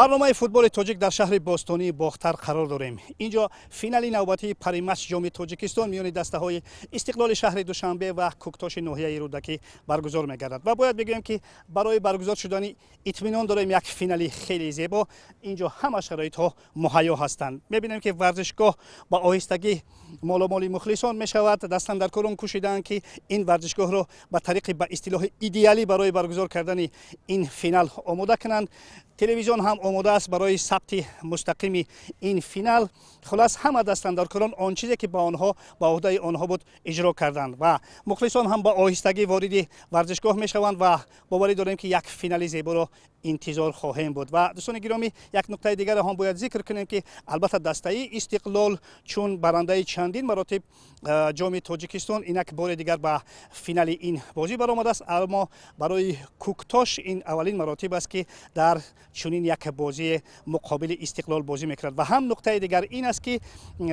Барномаи «Футболи тоҷик» дар шаҳри бостонии Бохтар қарор дорем. Инҷо финали навбатии париматч Ҷоми Тоҷикистон миёни дастаҳои Истиқлоли шаҳри Душанбе ва Кӯктоши ноҳияи Рӯдакӣ баргузор мегардад. Ва бояд бигӯем, ки барои баргузор шудани, итминон дорем, як финали хеле зебо, инҷо ҳама шароитҳо муҳайё ҳастанд. Мебинем, ки варзишгоҳ ба оҳистагӣ моломоли мухлисон мешавад. Дастандаркорон кӯшидаанд, ки ин варзишгоҳро ба тариқи ба истилоҳи идеалӣ барои баргузор кардани ин финал омода кунанд. Телевизион ҳам омода аст барои сабти мустақими ин финал. Хулас, ҳама дастандаркорон он чизе, ки ба онҳо ба ӯҳдаи онҳо буд, иҷро карданд ва мухлисон ҳам ба оҳистагӣ вориди варзишгоҳ мешаванд ва боварӣ дорем, ки як финали зеборо интизор хоҳем буд. Ва, дӯстони гиромӣ, як нуқтаи дигарро ҳам бояд зикр кунем, ки албатта, дастаи Истиқлол чун барандаи чандин маротиб Ҷоми Тоҷикистон инак бори дигар ба финали ин бозӣ баромадааст, аммо барои Кӯктош ин аввалин маротиб аст, ки дар чунин як бозии муқобили Истиқлол бозӣ мекунад. Ва ҳам нуқтаи дигар ин аст, ки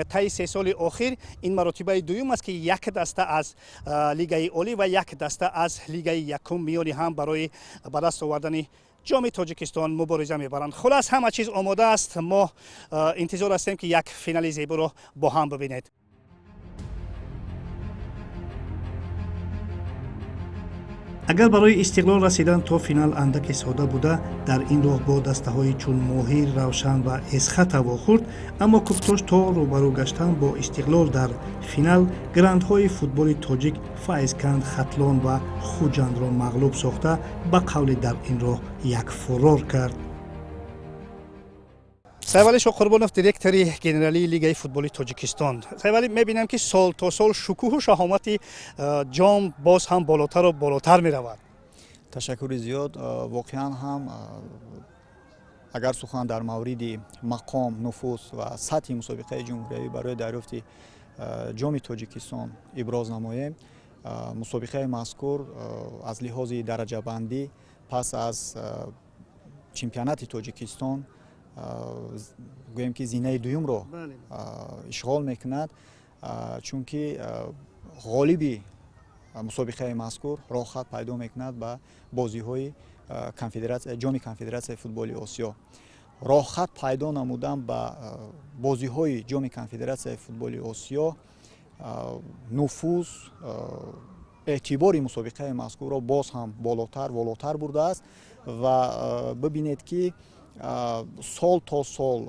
таи 3 соли охир ин маротибаи дуюм аст, ки як даста аз лигаи олӣ ва як даста аз лигаи якум миёни ҳам барои ба даст овардани Ҷоми Тоҷикистон мубориза мебаранд. Хулас, ҳама чиз омода аст. Мо интизор ҳастем, ки як финали зеборо бо ҳам бибинед. Агар барои Истиқлол расидан то финал андаке сода буда, дар ин роҳ бо дастаҳои чун Моҳир, Равшан ва Эсхата вохӯрд, аммо Кӯктош то рӯбарӯ гаштан бо Истиқлол дар финал грандҳои футболи тоҷик Файзканд, Хатлон ва Хуҷандро мағлуб сохта, ба қавли дар ин роҳ як фурор кард. Сайвалӣ Шоқурбонов, директори генералии Лигаи футболи Тоҷикистон. Сайвалӣ, мебинам, ки сол то сол шукӯҳу шаҳомати ҷом боз ҳам болотару болотар меравад. Ташаккури зиёд. Воқеан ҳам, агар сухан дар мавриди мақом, нуфуз ва сатҳи мусобиқаи ҷумҳуриявӣ барои дарёфти Ҷоми Тоҷикистон иброз намоем, мусобиқаи мазкур аз лиҳози дараҷабандӣ пас аз чемпионати Тоҷикистон, гӯем ки, зинаи дуюмро ишғол мекунад, чунки ғолиби мусобиқаи мазкур роҳхат пайдо мекунад ба бозиҳои Ҷоми Конфедератсияи футболи Осиё. Роҳхат пайдо намудан ба бозиҳои Ҷоми Конфедератсияи футболи Осиё нуфуз, эътибори мусобиқаи мазкурро боз ҳам болотар, волотар бурдааст. Ва бибинед, ки сол то сол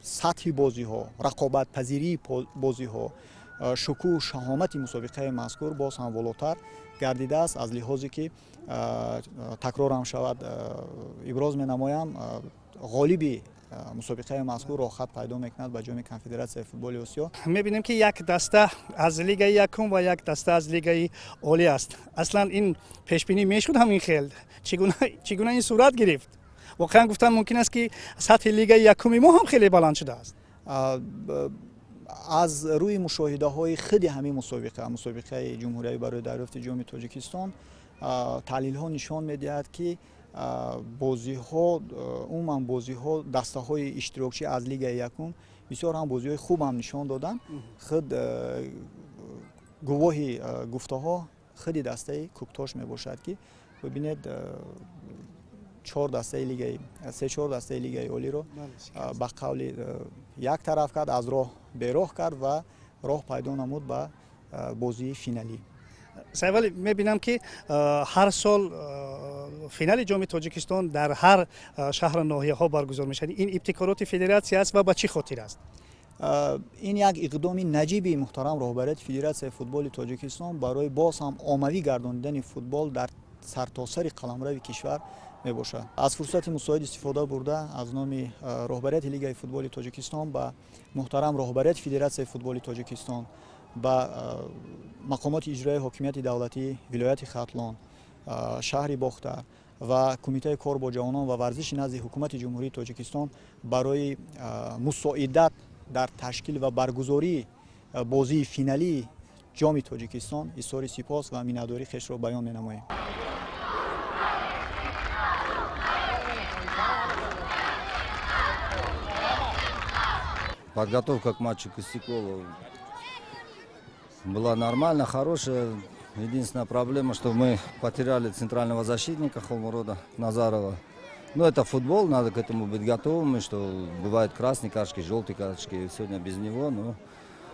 сатҳи бозиҳо, рақобатпазирии бозиҳо, шукӯҳу шаҳомати мусобиқаи мазкур боз ҳам волотар гардидааст. Аз лиҳозе ки, такрорам шавад, иброз менамоям, ғолиби мусобиқаи мазкур роҳхат пайдо мекунад ба Ҷоми Конфедератсияи футболи Осиё. Мебинем, ки як даста аз лигаи якум ва як даста аз лигаи олӣ аст. Аслан ин пешбинӣ мешуд ҳамин хел? Чӣ гуна ин сурат гирифт? Воқеан, гуфтан мумкин аст, ки сатҳи лигаи якуми мо ҳам хеле баланд шудааст. Аз рӯи мушоҳидаҳои худи ҳамин мусобиқа, мусобиқаи ҷумҳуриявӣ барои дарёфти Ҷоми Тоҷикистон, таҳлилҳо нишон медиҳад, ки бозиҳо, умуман бозиҳо, дастаҳои иштирокчӣ аз лигаи якум бисёр ҳам бозиҳои хуб ҳам нишон доданд. Худ гувоҳи гуфтаҳо худи дастаи Кӯктош мебошад, ки бибинед, чор дастаи лигаи се, чор дастаи лигаи олиро ба қавли як тараф кард, аз роҳ бероҳ кард ва роҳ пайдо намуд ба бозии финалӣ. Сайвалӣ, мебинам, ки ҳар сол финали Ҷоми Тоҷикистон дар ҳар шаҳру ноҳияҳо баргузор мешавад. Ин ибтикороти федератсия аст ва ба чӣ хотир аст? Ин як иқдоми наҷиби муҳтарам роҳбарияти Федератсияи футболи Тоҷикистон барои боз ҳам оммавӣ гардонидани футбол дар сартосари қаламрави кишвар мебошад. Аз фурсати мусоид истифода бурда, аз номи роҳбарияти Лигаи футболи Тоҷикистон ба муҳтарам роҳбарияти Федератсияи футболи Тоҷикистон, ба мақомоти иҷроияи ҳокимияти давлатии вилояти Хатлон, шаҳри Бохтар ва Кумитаи кор бо ҷавонон ва варзиши назди Ҳукумати Ҷумҳурии Тоҷикистон барои мусоидат дар ташкил ва баргузории бозии финалии Ҷоми Тоҷикистон изҳори сипос ва миннатдории хешро баён менамоем. Подготовка к матчу к Истиклолу была нормально, хорошая. Единственная проблема, что мы потеряли центрального защитника Холмурода Назарова. Ну, это футбол, надо к этому быть готовыми, что бывают красные карточки, желтые карточки. Сегодня без него, но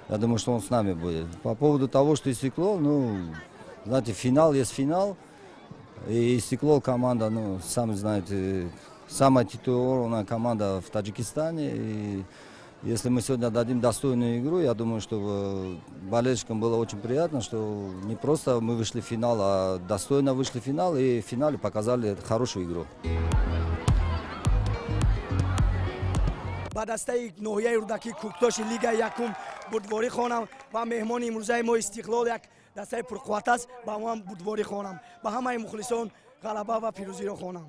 я думаю, что он с нами будет. По поводу того, что Истиклол, ну, знаете, финал есть финал. И Истиклол команда, ну, сами знаете, самая титулованная команда в Таджикистане. И если мы сегодня дадим достойную игру, я думаю, что болельщикам было очень приятно, что не просто мы вышли в финал, а достойно вышли в финал и в финале показали хорошую игру. Ба дастаи ноҳияи Рӯдакӣ, Кӯктоши лигаи якум бурдворӣ хонам ва меҳмони имрӯзаи мо Истиқлол як дастаи пурқувват аст, ба мо ҳам бурдворӣ хонам, ба ҳамаи мухлисон ғалаба ва пирӯзиро хонам.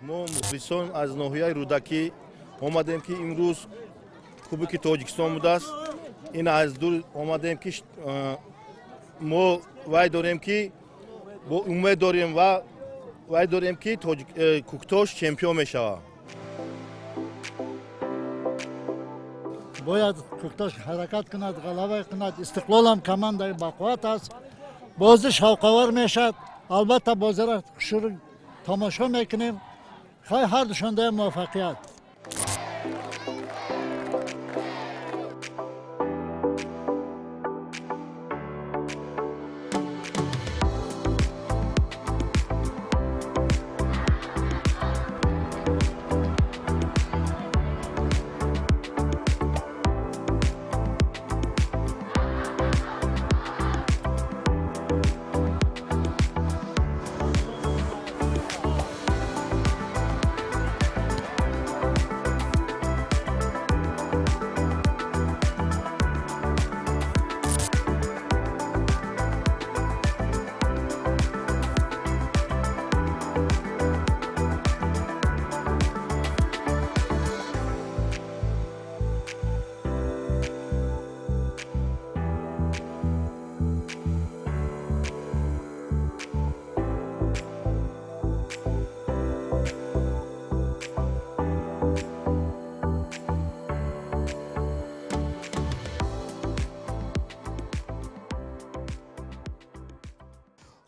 Мо мухлисон аз ноҳияи Рӯдакӣ омадем, ки имрӯз Кубоки Тоҷикистон будааст. Ин аз дур омадем, ки мо вай дорем, ки бо умед дорем ва вай дорем, ки Кӯктош чемпион мешавад. Бояд Кӯктош ҳаракат кунад, ғалаба кунад. Истиқлолам командаи бақувват аст, бозӣ шавқовар мешавад. Албатта, бозиро хушрӯ тамошо мекунем. Хай, ҳар душондаям муваффақият.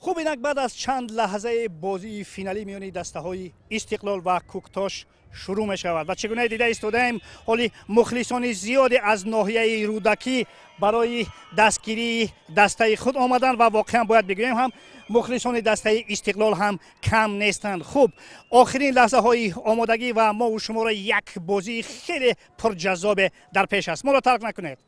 Хуб, инак баъд аз чанд лаҳзаи бозии финалӣ миёни дастаҳои Истиқлол ва Кӯктош шурӯъ мешавад ва чӣ гуна дида истодаем, ҳоли мухлисони зиёде аз ноҳияи Рӯдакӣ барои дастгирии дастаи худ омаданд ва воқеан бояд бигӯем ҳам, мухлисони дастаи Истиқлол ҳам кам нестанд. Хуб, охирин лаҳзаҳои омодагӣ ва мову шуморо як бозии хеле пурҷаззобе дар пеш аст. Моро тарк накунед.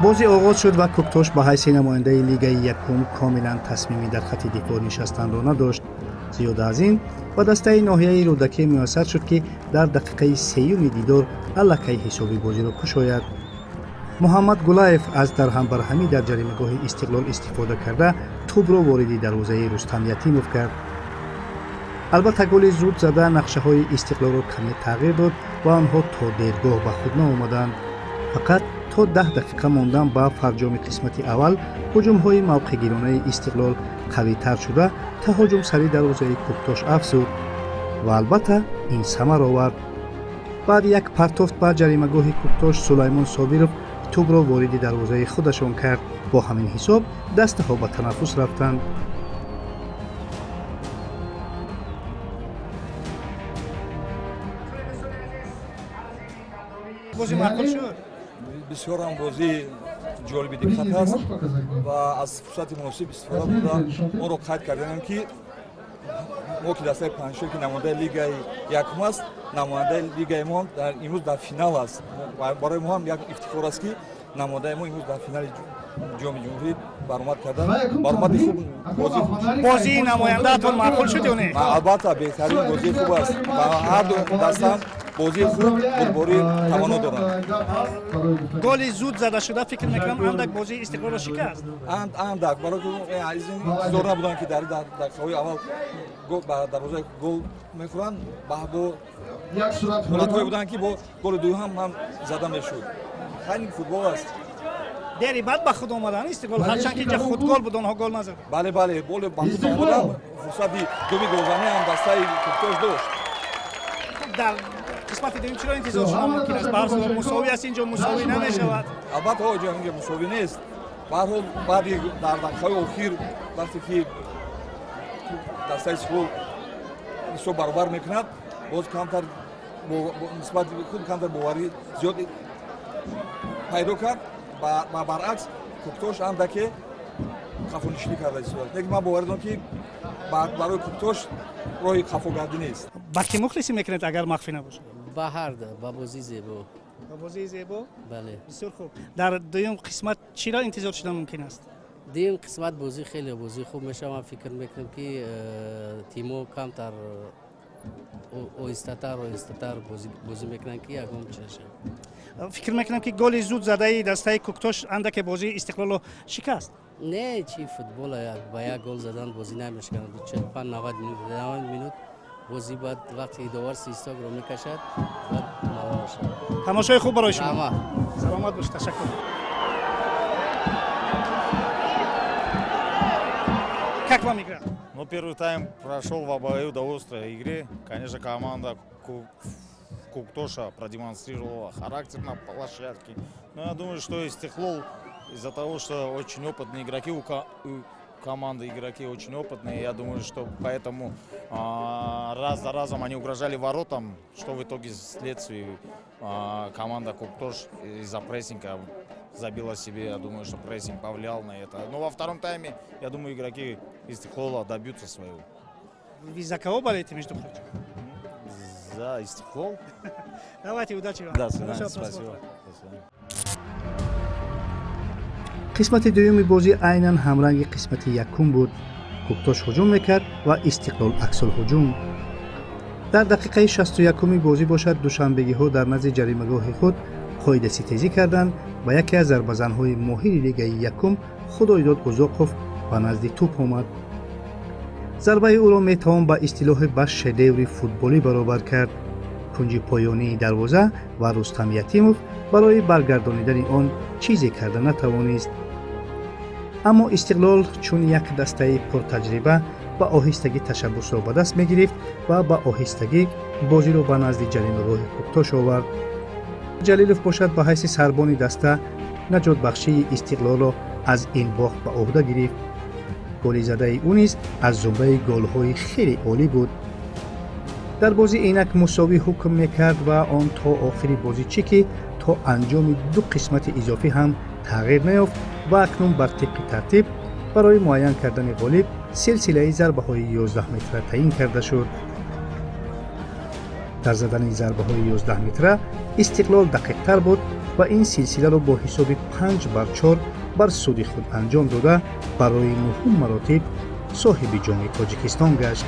Бозӣ оғоз шуд ва Кӯктош ба ҳайси намояндаи лигаи якум комилан тасмими дар хати дифоъ нишастанро надошт. Зиёда аз ин, ба дастаи ноҳияи Рӯдакӣ муяссар шуд, ки дар дақиқаи сеюми дидор аллакай ҳисоби бозиро кушояд. Муҳаммад Гулаев аз дарҳамбарҳамӣ дар ҷаримагоҳи Истиқлол истифода карда, тӯбро вориди дарвозаи Рустам Ятимов кард. Албатта, голи зуд зада нақшаҳои Истиқлолро каме тағйир дод ва онҳо то дергоҳ ба худ наомаданд. Фақат то 10 дақиқа мондан ба фарҷоми қисмати аввал ҳуҷумҳои мавқеъгиронаи Истиқлол қавитар шуда, таҳоҷум сари дарвозаи Кӯктош афзуд ва албатта ин самар овард. Баъди як партофт ба ҷаримагоҳи Кӯктош, Сулаймон Собиров тӯбро вориди дарвозаи худашон кард. Бо ҳамин ҳисоб дастаҳо ба танаффус рафтанд. Бозӣ маъқул шуд. Бисёр ҳам бозии ҷолиби диққат аст ва аз фурсати муносиб истифода бурда, онро қайд карданем, ки мо, ки дастаи Панҷшер, ки намояндаи лигаи якум аст, намояндаи лигаи мо имрӯз дар финал аст. Барои мо ҳам як ифтихор аст, ки намояндаи мо имрӯз дар финали Ҷоми Ҷумҳурӣ баромад кардан. Баромади хуб, бозии хуб. Бозии намояндаатон маъқул шуд ё не? Албатта, беҳтарин бозии хуб аст ва ҳарду дастам. Бозии хуб, бурдборӣ таманно дорам. Голи зуд зада шуда, фикр мекунам, андак бозии Истиқлолро шикаст. Андак, барои интизор набуданд, ки дар дақиқаҳои аввал ба дарвозаи гол мехӯранд. Бо ҳолатҳое буданд, ки бо голи дуюм ҳам зада мешуд. Хайр, футбол аст. Дери баъд ба худ омадан Истиқлол, ҳарчанд ки инҷа худгол буд, онҳо гол назаданд. Бале, боле ба худ омадан, фурсати дуюми голзанӣ ҳам дастаи Куктош дошт. Дар қисмати дуюм чиро интизор шудан мумкин аст? Ба ҳар сурат, мусовӣ аст, инҷо мусовӣ намешавад. Албатта, инҷо мусовӣ нест. Ба ҳар ҳол, баъди дар дақиқаҳои охир, вақте ки дастаи Истиқлол ҳисоб баробар мекунад, боз камтар нисбати худ камтар боварӣ зиёд пайдо кард ва баръакс Куктош андаке қафонишинӣ карда истодааст. Лекин ман боварӣ дорам, ки барои Куктош роҳи қафогардӣ нест. Ба кӣ мухлисӣ мекунед, агар махфӣ набошад? Ба ҳарду, ба бозии зебо. Ба бозии зебо. Бале. Бисёр хуб. Дар дуюм қисмат чиро интизор шудан мумкин аст? Дуюм қисмат бозӣ хеле бозии хуб мешавад. Ман фикр мекунам, ки тимо камтар оҳистатар, оҳистатар бозӣ мекунанд, ки ягон чи нашавад. Фикр мекунам, ки голи зуд задаи дастаи Куктош андаке бозии Истиқлолро шикаст. Не, чи футбола, ба як гол задан бозӣ намешиканад. 45, 90 минут, 90 минут бозӣ, баъд вақте довар свистокро мекашад, баъд маълум мешавад. Тамошои хуб барои шумо, саломат бошед, ташаккур. Как вам игра? Ну, первый тайм прошел в обоюдоострой игре. Конечно, команда Куктоша продемонстрировала характер на площадке. Но я думаю, что Истиклол из-за того, что очень опытные игроки у команды, игроки очень опытные, я думаю, что поэтому раз за разом они угрожали воротам, что в итоге вследствие команда Куктош из-за прессинга забила себе. Я думаю, что прессинг повлиял на это. Но во втором тайме, я думаю, игроки Истиклола добьются своего. Вы за кого болеете, между прочим? За Истиклол. Давайте, удачи вам. До свидания, спасибо. До свидания. Қисмати дуюми бозӣ айнан ҳамранги қисмати якум буд. Куктош ҳуҷум мекард ва Истиқлол аксулҳуҷум. Дар дақиқаи 61-уми бозӣ бошад, душанбегиҳо дар назди ҷаримагоҳи худ қоидаситезӣ карданд ва яке аз зарбазанҳои моҳири лигаи якум, Худойдод Узоқов, ба назди тӯп омад. Зарбаи ӯро метавон ба истилоҳи ба шедеври футболӣ баробар кард. Кунҷи поёнии дарвоза, ва Рустам Ятимов барои баргардонидани он чизе карда натавонист. Аммо Истиқлол чун як дастаи пуртаҷриба ба оҳистагӣ ташаббусро ба даст мегирифт ва ба оҳистагӣ бозиро ба назди ҷаримагоҳи Куктош овард. Ҷалилов бошад, ба ҳайси сарбони даста наҷотбахшии Истиқлолро аз ин бохт ба ӯҳда гирифт. Голи задаи ӯ низ аз зумраи голҳои хеле олӣ буд. Дар бозӣ инак мусовӣ ҳукм мекард ва он то охири бозӣ, чӣ ки то анҷоми ду қисмати изофӣ ҳам тағйир наёфт. Ва акнун бар тибқи тартиб барои муайян кардани ғолиб силсилаи зарбаҳои 11 метра таъин карда шуд. Дар задани зарбаҳои 11 метра Истиқлол дақиқтар буд ва ин силсиларо бо ҳисоби 5 бар 4 бар суди худ анҷом дода, барои нуҳум маротиб соҳиби Ҷоми Тоҷикистон гашт.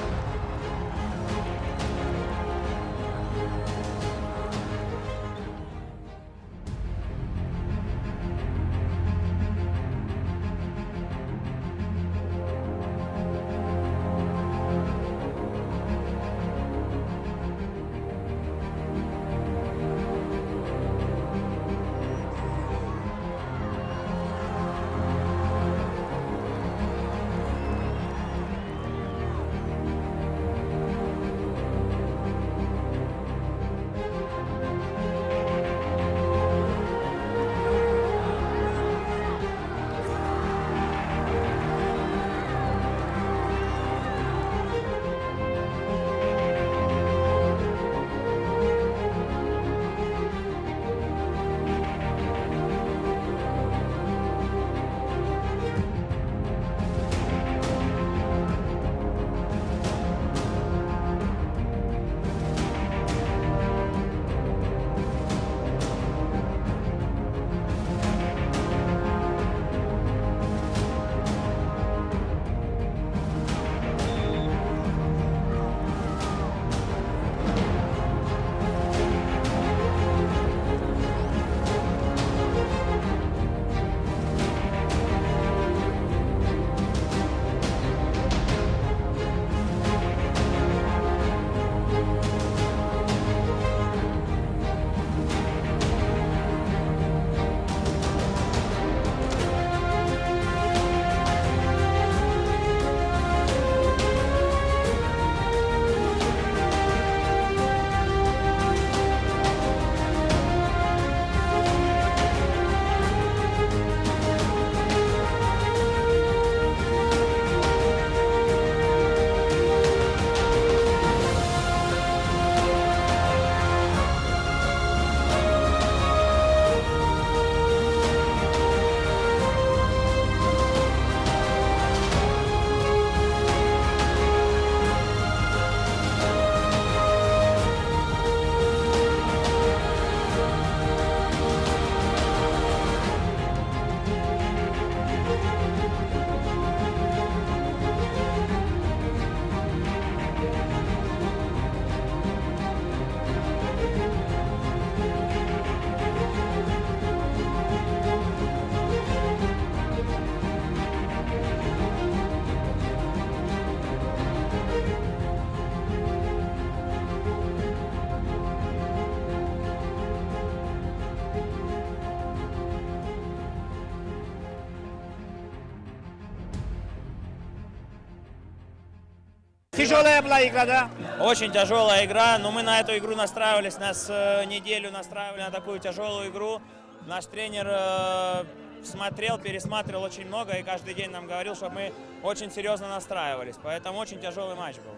Тяжелая была игра, да? Очень тяжелая игра, но мы на эту игру настраивались, нас неделю настраивали на такую тяжелую игру. Наш тренер смотрел, пересматривал очень много и каждый день нам говорил, чтобы мы очень серьезно настраивались. Поэтому очень тяжелый матч был.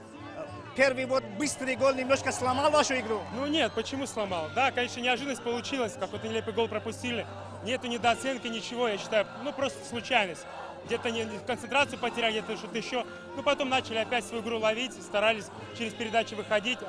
Первый вот быстрый гол немножко сломал вашу игру. Ну нет, почему сломал? Да, конечно, неожиданность получилась, какой-то нелепый гол пропустили. Нету недооценки, ничего, я считаю, ну просто случайность. Где-то не, концентрацию потеряли, где-то что-то еще. Ну потом начали опять свою игру ловить, старались через передачи выходить,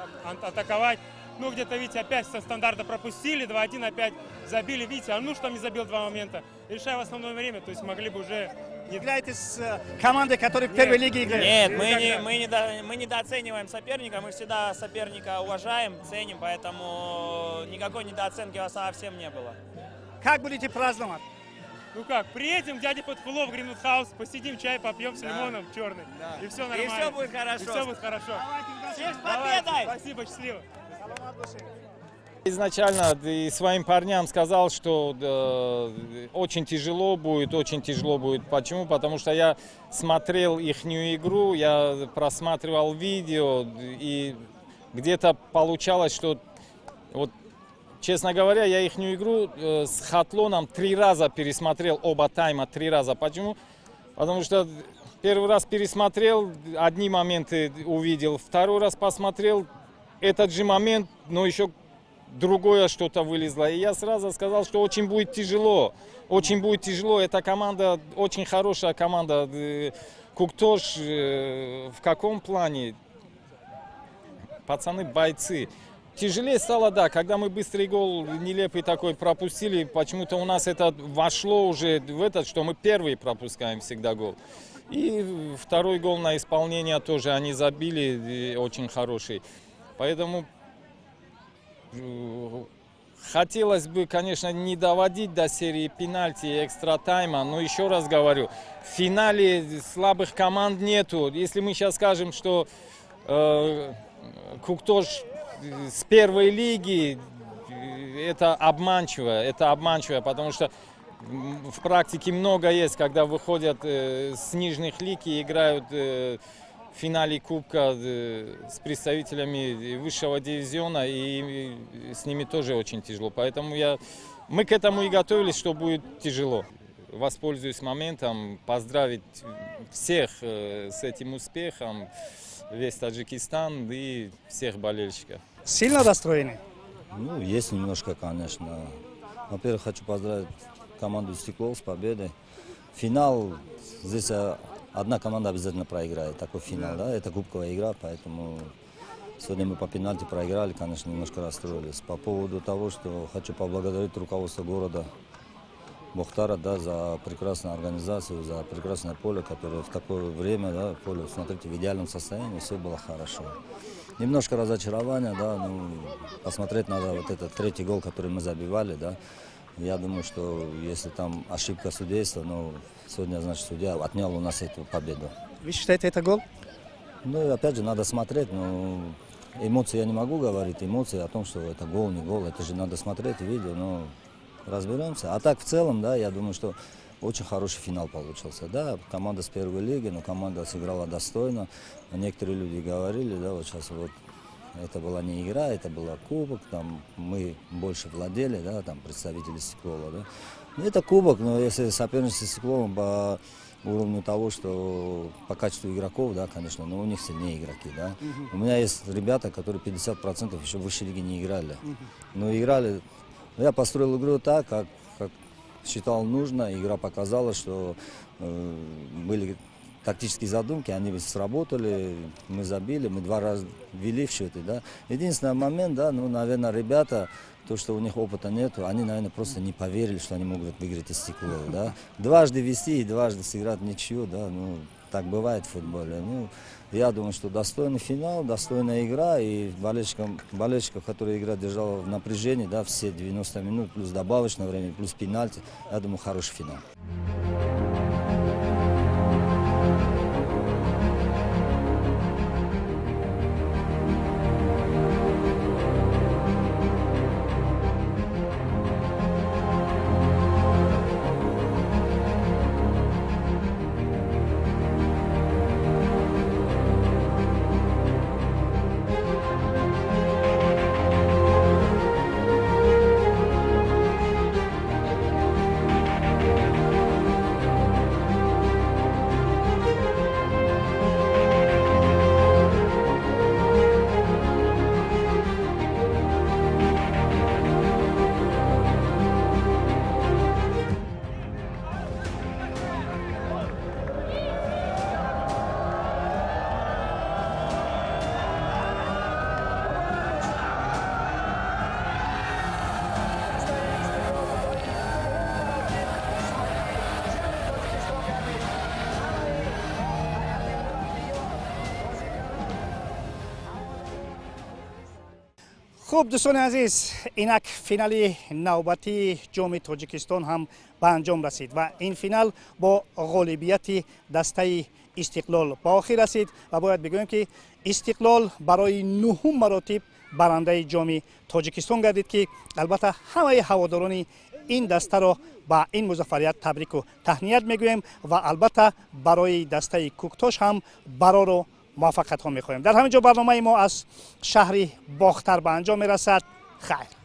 атаковать. Ну где-то, видите, опять со стандарта пропустили, 2-1 опять забили, видите, а ну что там не забил два момента. Решая в основное время, то есть могли бы уже. Не играете с командой, которая в первой лиге играет? Нет, мы недооцениваем соперника, мы всегда соперника уважаем, ценим, поэтому никакой недооценки совсем не было. Как будете праздновать? Ну как, приедем к дяде Фатхулло в Гринвуд Хаус, посидим, чай попьем с лимоном черный. И все нормально. И все будет хорошо. И все будет хорошо. Всех с победой! Спасибо, счастливо. Изначально и своим парням сказал, что очень тяжело будет, очень тяжело будет. Почему? Потому что я смотрел ихнюю игру, я просматривал видео, и где-то получалось, что вот, честно говоря, я ихнюю игру с Хатлоном три раза пересмотрел, оба тайма три раза. Почему? Потому что первый раз пересмотрел, одни моменты увидел, второй раз посмотрел этот же момент, но еще другое что-то вылезло. И я сразу сказал, что очень будет тяжело. Очень будет тяжело. Эта команда очень хорошая команда. Куктош в каком плане? Пацаны бойцы. Тяжелее стало, да, когда мы быстрый гол нелепый такой пропустили, почему-то у нас это вошло уже в этот, что мы первые пропускаем всегда гол. И второй гол на исполнение тоже они забили, очень хороший. Поэтому хотелось бы, конечно, не доводить до серии пенальти и экстра тайма, но еще раз говорю, в финале слабых команд нету. Если мы сейчас скажем, что Куктош с первой лиги, это обманчиво, потому что в практике много есть, когда выходят с нижних лиг и играют в финале Кубка с представителями высшего дивизиона, и с ними тоже очень тяжело. Поэтому мы к этому и готовились, что будет тяжело. Воспользуюсь моментом поздравить всех с этим успехом, весь Таджикистан и всех болельщиков. Сильно расстроены? Ну, есть немножко, конечно. Во-первых, хочу поздравить команду «Истиклол» с победой. Финал здесь одна команда обязательно проиграет. Такой финал, да? Это кубковая игра, поэтому сегодня мы по пенальти проиграли, конечно, немножко расстроились. По поводу того, что хочу поблагодарить руководство города Бохтара, да, за прекрасную организацию, за прекрасное поле, которое в такое время, да, поле, смотрите, в идеальном состоянии, все было хорошо. Немножко разочарования, да, ну, посмотреть надо вот этот третий гол, который мы забивали, да. Я думаю, что если там ошибка судейства, но сегодня, значит, судья отнял у нас эту победу. Вы считаете, это гол? Ну, опять же, надо смотреть, но эмоции я не могу говорить, эмоции о том, что это гол, не гол, это же надо смотреть видео, но разберемся. А так, в целом, да, я думаю, что очень хороший финал получился. Да, команда с первой лиги, но команда сыграла достойно. Некоторые люди говорили, да, вот сейчас вот это была не игра, это была кубок, там мы больше владели, да, там представители Истиклола, да. Ну, это кубок, но если соперничать с Истиклолом по уровню того, что по качеству игроков, да, конечно, но у них сильнее игроки, да. У меня есть ребята, которые 50% еще в высшей лиге не играли. Но играли, я построил игру так, как считал нужно. Игра показала, что были тактические задумки, они сработали, мы забили, мы два раза вели в счете, да. Единственный момент, да, ну, наверное, ребята, то, что у них опыта нету, они, наверное, просто не поверили, что они могут выиграть Истиклол, да. Дважды вести и дважды сыграть ничью, да, ну, так бывает в футболе. Ну, я думаю, что достойный финал, достойная игра, и болельщиков, которые игра держала в напряжении, да, все 90 минут, плюс добавочное время, плюс пенальти, я думаю, хороший финал. Хуб, дӯстони азиз, инак финали навбатии Ҷоми Тоҷикистон ҳам ба анҷом расид ва ин финал бо ғолибияти дастаи Истиқлол ба охир расид. Ва бояд бигӯем, ки Истиқлол барои нуҳум маротиб барандаи Ҷоми Тоҷикистон гардид, ки албатта ҳамаи ҳаводорони ин дастаро ба ин музаффарият табрику таҳният мегӯем ва албатта барои дастаи Кӯктош ҳам барору муваффақиятҳо мехоҳем. Дар ҳамин ҷо барномаи мо аз шаҳри Бохтар ба анҷом мерасад. Хайр.